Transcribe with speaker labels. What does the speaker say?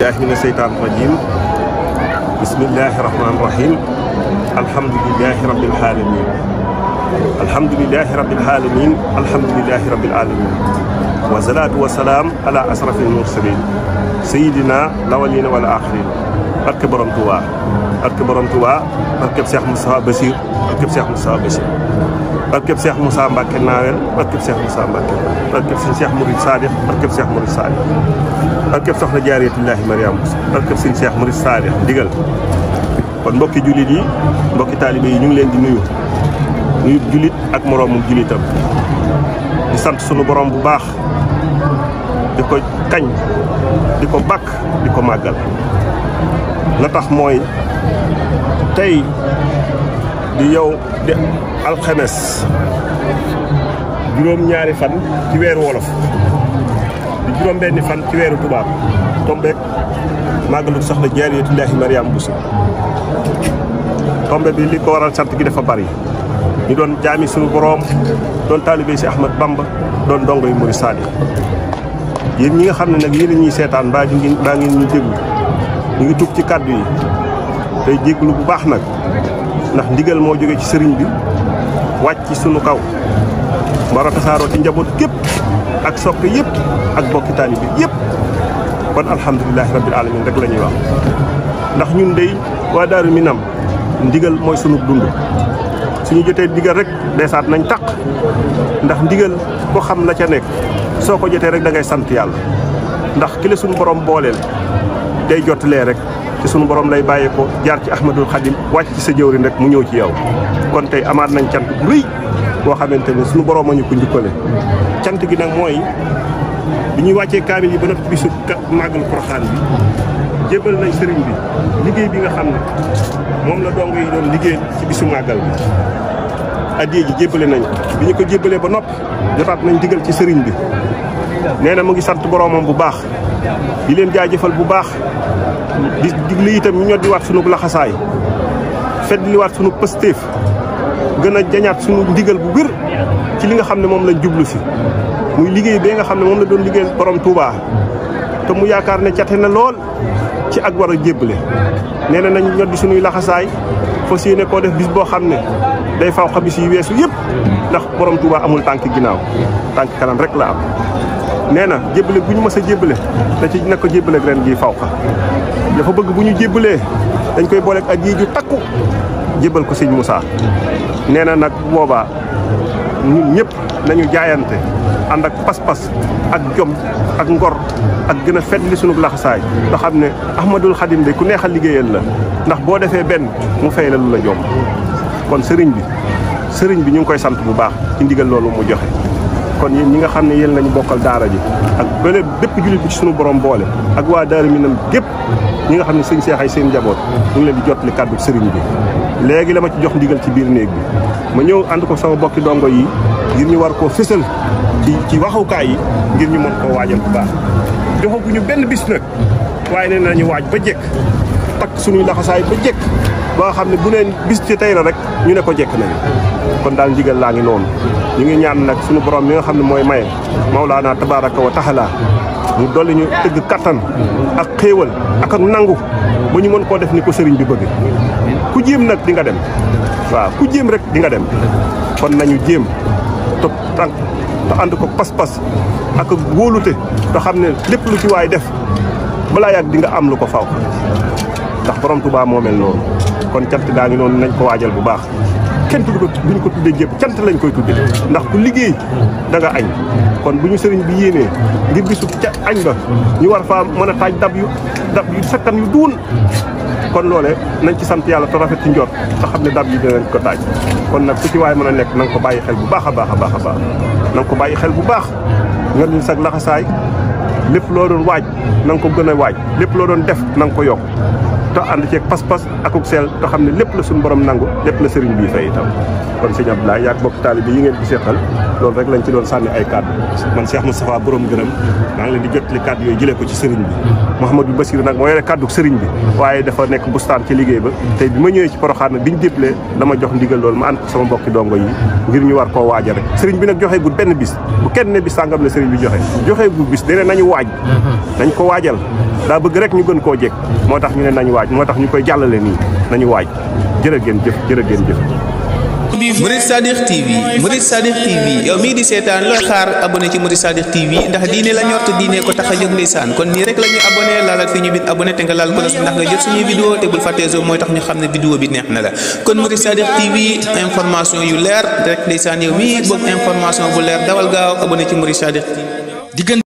Speaker 1: من الشيطان الرجيم بسم الله الرحمن الرحيم الحمد لله رب العالمين الحمد لله رب العالمين الحمد لله رب العالمين والصلاة والسلام على أشرف المرسلين سيدنا الأولين والآخرين barke borom Touba barke Cheikh Moussa Bassir barke Cheikh Moussa Bassir barke Cheikh Moussa Mbacke Nawel barke Cheikh Moussa Mbacke barke Cheikh Mourid Sadikh barke Cheikh Mourid Sadikh barke Soxna Jaaratullahi Mariam barke Cheikh Mourid Sadikh digal kon mbokki jullit yi mbokki taalibe yi ñu ngi leen di nuyu jullit ak moroomum jullitam di sant sunu borom bu baax di ko kañ di ko bàkk di ko màggal la tax mooy tey di yow di alxames juróom-ñaari fan ci weeru wolof di juróom-benni fan ci weeru tubaab tombeek màggalu Soxna Jaaratullaahi Mariam Bousso tombe bi li ko waral sant gi dafa bari ñu doon jaami suñu boroom doon taalibe si Ahmad Bamba doon dongo yu Murid Saadix yéen ñi nga xam ne nag yéen ñuy seetaan mbaa ngeen ñu déglu ñu ngi tuub ci kàddu yi tey jégglu bu baax nag ndax ndigal moo jóge ci sëriñ bi wàcc ci sunu kaw war a tasaaroo ci njaboot gépp ak soppe yëpp ak bokki taalibe yëpp kon alhamdulilahi rabbil alamin rek la ñuy wax ndax ñun dey waa Daaru Minam ndigal mooy sunu dund suñu jotee ndigal rek deesaat nañ taq ndax ndigal ko xam la ca nekk soo ko jotee rek da ngay sant yàlla ndax ki la suñu borom booleel day jottalee rek ci sunu borom lay bàyyee ko jaar ci Ahmadul Xadim wàcc ci sa jëwriñ rek mu ñëw ci yow kon tey amaat nañ cant bu rëy boo xamante ne sunu borom a ñu ko njukkale cant gi nag mooy bi ñuy wàccee kaamil yi ba noppi bisu màggal Poroxaan bi jébbal nañ sëriñ bi liggéey bi nga xam ne moom la dong yi doon liggéey ci bisu màggal bi addiya ji jébbale nañ bi ñu ko jébbalee ba noppi jotaat nañ digal ci sëriñ bi nee na mu ngi sant boromam bu baax di leen jaajëfal bu baax di digli itam ñu ñoddi waat sunu laxasaay feddi waat sunu pëstéef gën a jañaat sunu ndigal bu gër ci li nga xam ne moom lañ jublu si muy liggéey bee nga xam ne moom la doon liggéeyal borom Touba te mu yaakaar ne cate na lool ci ak war a jébbale nee na nañ ñoddi sunuy laxasaay fas yéene koo def bis boo xam ne day faw xabis yi weesu yëpp ndax borom Touba amul tànk ginnaaw tànk kanam rek la am nee na jébbale bu ñu mës a jébbale da ci na ko jébbale ak ren gi faw xa dafa bëgg bu ñu jébbalee dañ koy booleeg addiya ju takku jébbal ko sëñ Moussa nee na nag boobaa ñun ñëpp nañu jaayante ànd ak pas-pas ak jom ak ngor ak gën a fedd li sunu laxasaay nga xam ne Ahmadul Xadim de ku neexal liggéeyal la ndax boo defee benn mu fay la lu la jom kon sëriñ bi ñu ngi koy sant bu baax ci ndigal loolu mu joxe kon yéen ñi nga xam ne yéen lañu bokkal daara ji ak bële bépp jullit bi ci sunu borom boole ak waa Daaru Minam gépp ñi nga xam ne sëñ Seex ay seen njaboot ñu ngi leen di jottali kàddu sëriñ bi léegi la ma ci jox ndigal ci biir néeg bi ma ñëw ànd ko sama bokki dongo yi ngir ñu war koo fësal ci waxukaay yi ngir ñu mën koo waajal bu baax joxaguñu benn bis nag waaye nee nañu waaj ba jekk takk suñuy laxasaay ba jekk ba nga xam ne bu neen bis ci tey la rek ñu ne ko jekk nañu kon daal ndigal laa ngi noonu ñu ngi ñaan nag suñu borom mi nga xam ne mooy maye Mawlaana tabaaraka wa taala mu dolli ñu tëgg kattan ak xéewal ak nangu ba ñu mën koo def ni ko sëriñ bi bëgg ku jéem nag di nga dem waaw ku jéem rek di nga dem kon nañu jéem te tànk te ànd ko pas-pas ak wóolute te xam ne lépp lu ci waay def balaa yàgg di nga am lu ko faw ndax borom Touba moo mel noonu kon cant daa ngi noonu nañ ko waajal bu baax kenn tudd ko bu ñu ko tuddee jépp cant lañ koy tuddee ndax ku liggéey da nga añ kon bu ñu sëriñ bi yéenee ngir bisu ca añ ba ñu war faa mën a taaj dab yu sakkan yu duun kon loole nañ ci sant yàlla te rafet ci njort te xam ne dab yi dinañ ko taaj kon nag ku ci waay mën a nekk na nga ko bàyyi xel bu baax a baax a baax a baax na nga ko bàyyi xel bu baax nga leen sag laxasaay lépp loo doon waaj na nga ko gën a waaj lépp loo doon def na nga ko yokk te ànd ceeg pas-pas akuk seel te xam ne lépp la suñu borom nangu lépp la sëriñ bii fay itam kon sëñ Abdoulaye yaag bokk taalibe yi ngeen di seetal loolu rek lañ ci doon sànni ay kàddu man Cheikh Moustapha borom gërëm maa ngi leen di jottali kàddu yooyu jëlee ko ci sëriñ bi Mouhamadou Bassir nag moo yore kàddu sëriñ bi waaye dafa nekk bustaan ci liggéey ba tey bi ma ñëwee ci Porokhane nag bi ñu déplee dama jox ndigal loolu ma ànd ko sama mbokki dongo yi ngir ñu war koo waaja rek sëriñ bi nag joxe gu benn bis bu kenn ne bis sàngam la sëriñ bi joxe bu bis dene nañu waaj dañ ko waajal daa bëgg rek ñu gën koo jekk moo tax ñu ne nañu waaj moo tax ñu koy jàllale nii nañu waaj jërë ngeen jëf jërë ngeen jëf.
Speaker 2: Murid Sadiq TV yow mii di seetaan looy xaar abonné ci Murid Sadiq TV ndax diine la ñor te diine ko tax a jóg ndeysaan kon nii rek la ñuy abonné laalal fi ñu bit abonné te nga laal ko ndax nga jot suñuy vidéo te bul fàttee mooy tax ñu xam ne vidéo bi neex na la kon Murid Sadiq TV information yu leer rek ndeysaan yow mii bëgg information bu leer dawal gaaw abonné ci Murid Sadiq TV.